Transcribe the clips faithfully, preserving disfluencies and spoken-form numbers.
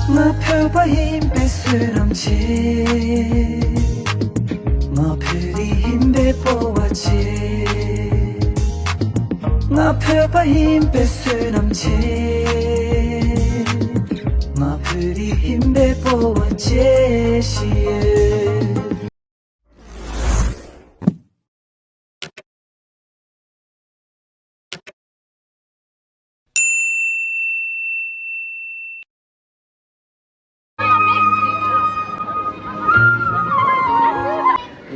ང་བོད་པ་ཡིན་པའི་བསོད་ནམས་ཆེ། ང་བོད་རིགས་ཡིན་པའི་སྤོབས་པ་ཆེ། ང་བོད་པ་ཡིན་པའི་བསོད་ནམས་ཆེ། ང་བོད་རིགས་ཡིན་པའི་སྤོབས་པ་ཆེ་ཞིག་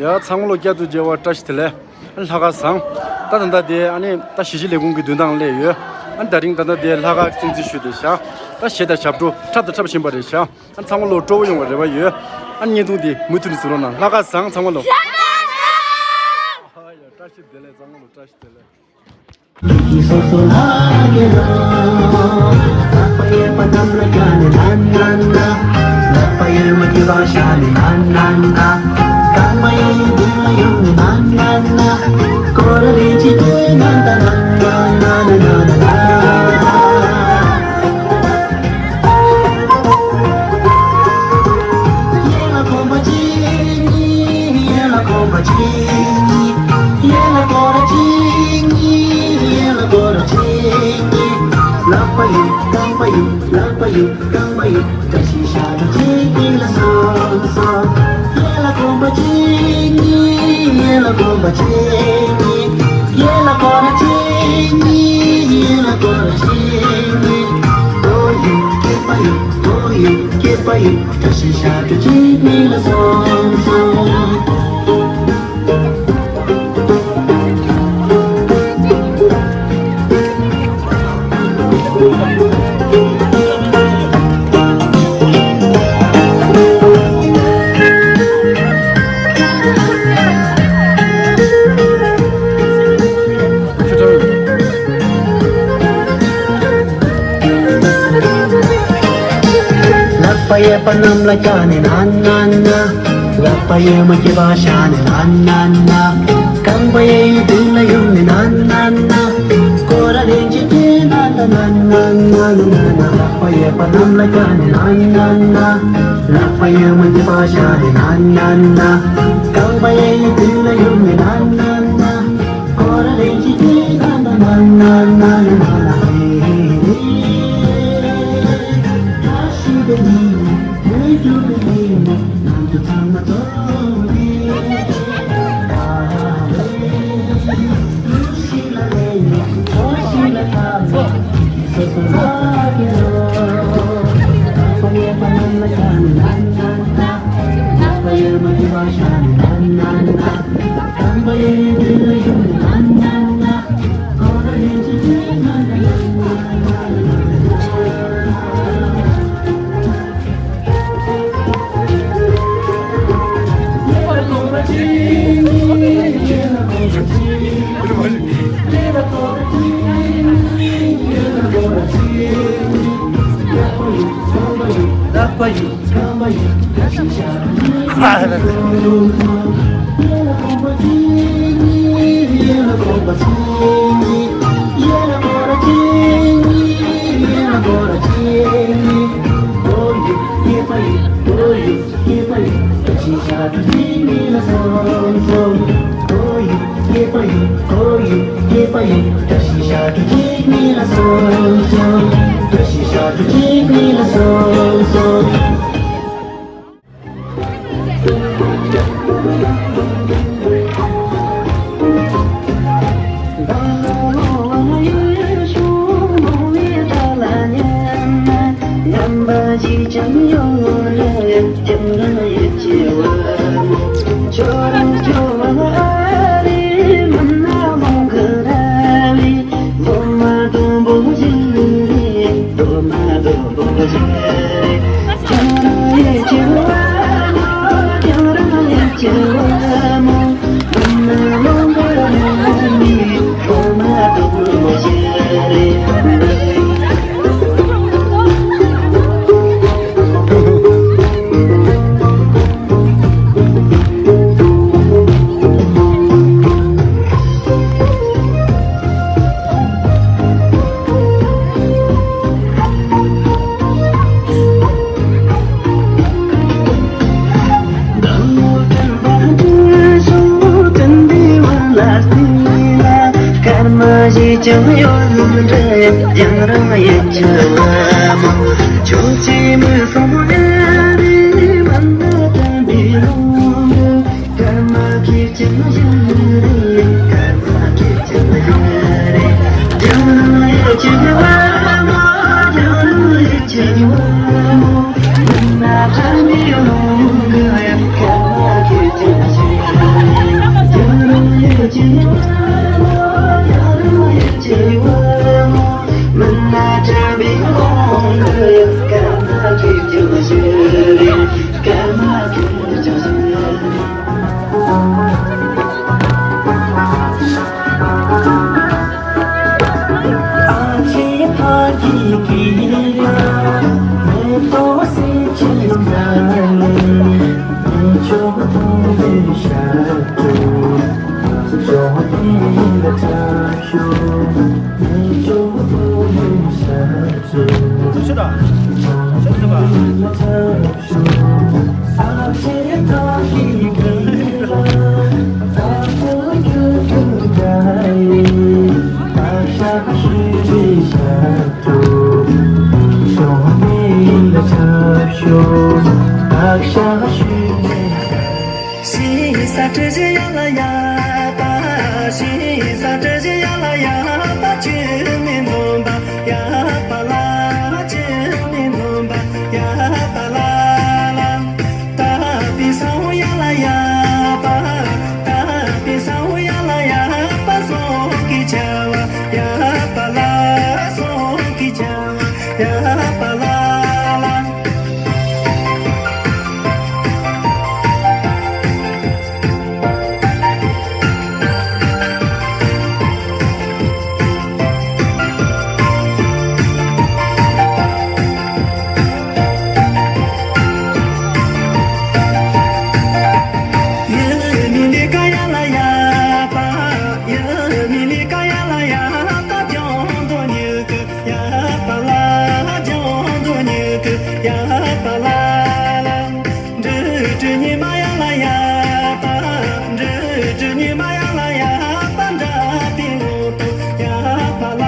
ཡོད། ཡ་ཚང་མ་ལོ་བསྐྱར་དུ་མཇལ་བ་བཀྲ་ཤིས་བདེ་ལེགས། ལྷག་དཀར་བཟང་། ད་ད་ལྟ་དེ་ཨ་ནི་ད་གཞིས་བྱེས་ལས་ཁུངས་ཀྱི་མདུན་ཐང་སླེབས་ཡོད། ཨ་ནི་ད་རིང་ད་ལྟ་དེ་ལྷག་དཀར་སྲུང་བརྩི་ཞུས་ཏེ་བཞག་ད་གཞས་དང་ཞབས་བྲོ་འཁྲབ་དང་འཁྲབ་བཞིན་པ་རེད་བཞག་ཨ་ཚང་མ་ལོ་སྤྲོ་བོ་ཡོང་བའི་རེ་བ་ཡོད། ཨ་བརྙན་ཐུང་འདི་མུ་མཐུད་ནས་གཟིགས་རོགས་གནང་། ལྷག་དཀར་བཟང་ཚང་མ་ལོ། ཨ་ཡ་བཀྲ་ཤིས་བདེ་ལེགས་ཚང་མ་ལོ་བཀྲ་ཤིས་བདེ་ལེགས། ལག་པ་གཡས་པ་གནམ་ལ་བཀྱག་ནས་ན་ན་ན། ལག་པ་གཡོན་མ་སྐེད་པ་བཞག་ནས་ན་ན་ན། རྐང་པ་གཡས་གཡོན་མདུན་ལ་གཡུག་ནས་ན་ན་ན། སྐོར་ར་ལེན་གཅིག་བྱས་ན་ད་ན་ན་ན་ན་ན། ལག་པ་གཡས་པ་གནམ་ལ་བཀྱག་ནས་ན་ན་ན། ལག་པ་གཡོན་མ་སྐེད་པ་བཞག་ནས་ན་ན་ན། རྐང་པ་གཡས་གཡོན་མདུན་ལ་གཡུག་ནས་ན་ན་ན། ཀྱང་ཡོད་རེད། ཡང་རང་ཡིད་ཆེས་པ་མོ། ཁྱོད་ཀྱིས་མི་གསུང་ཡ་རེད། མ་ན་དམ་པའི་ལུང་གི་སྐར་མ་ཁྱེར་ཀྱང་ཡོད་རེད། སྐར་མ་ཁྱེར་ཀྱང་ཡོད་རེད། ཡང་རང་ཡིད་ཆེས་པ་མོ། ཡང་རང་ཡིད་ཆེས་པ་མོ། མ་ན་དམ་པའི་ལུང་གི་སྐར་མ་ཁྱེར་ཀྱང་ཡོད་རེད། ཡང་རང་ཡིད་ཆེས་པ་མོ། ཡང་རང་ཡིད་ཆེས་པ་མོ། མ་ན་དམ་པའི་ལུང་གི་སྐར་མ་ཁྱེར་ཀྱང་ཡོད་རེད། སྐར་མ་ཁྱེར་ཀྱང་ཡོད་རེད། ཞེས་ས་བཀྲ་ཤིས་ཡ་ལ་ཡ་པ། ཞེས་ས་བཀྲ་ཤིས་ཡ་ལ་ཡ་པ། ཅི་ནས་འཛོམས་པ་ཡ་པ་ལ། ཅི་ནས་འཛོམས་པ་ཡ་པ་ལ་ལ། ད་པི་སང་ཡ་ལ་ཡ་པ། ད་པི་སང་ཡ་ལ་ཡ་པ། སོག་གི་ཆ་བ་ཡ་པ་ལ། སོག་གི་ཆ་བ་ཡ་པ་ལ་ལ། ཡ་མི་ལི་ཀ་ཡ་ལ་ཡ་པ། ཡ་མི་ལི་ཀ་ཡ་ལ་ཡ་པ། ལྗང་དོ་ཉི་ཀི་ཡ་པ་ལ། ལྗང་དོ་ཉི་ཀི་ཡ་པ་ལ་ལ། འབྲུ་དྲུག་ཉི་མ་ཡ་ལ་ཡ་པ། འབྲུ་དྲུག་ཉི་མ་ཡ་ལ་ཡ་པ། འདྲ་པི་ལོ་ཏོ་ཡ་པ་ལ།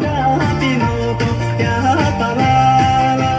འདྲ་པི་ལོ་ཏོ་ཡ་པ་ལ་ལ།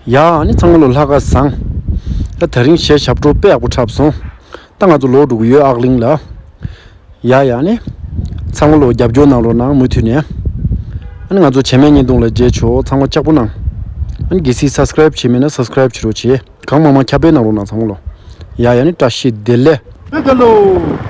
ཡ་ཨ་ནི་ཚང་མ་ལོ་ལྷ་ཁ་བཟང་། ད་དེ་རིང་གཞས་ཞབས་བྲོ་དཔེ་ཡག་པོ་འཁྲབ་སོང་། ད་ང་ཚོ་ལོག་འགྲོ་གི་ཡོད་ཨག་གླིང་ལ། ཡ་ཡ་ཨ་ནི། ཚང་མ་ལོ་རྒྱབ་སྐྱོར་གནང་རོགས་གནང་མུ་མཐུད་ནས། ཨ་ནི་ང་ཚོ་བྱེ་མའི་བརྙན་ཐུང་ལ་མཇལ་ཆོག་ཚང་མ་ལྕགས་པོ་གནང་། ཨ་ནི་གལ་སྲིད་སབ་སི་ཀ་རེབ་བྱས་མེད་ན་སབ་སི་ཀ་རེབ་བྱེད་རོགས་བྱེད། གང་མང་མང་ཁྱབ་སྤེལ་གནང་རོགས་གནང་ཚང་མ་ལོ། ཡ་ཡ་ཨ་ནི་བཀྲ་ཤིས་བདེ་ལེགས།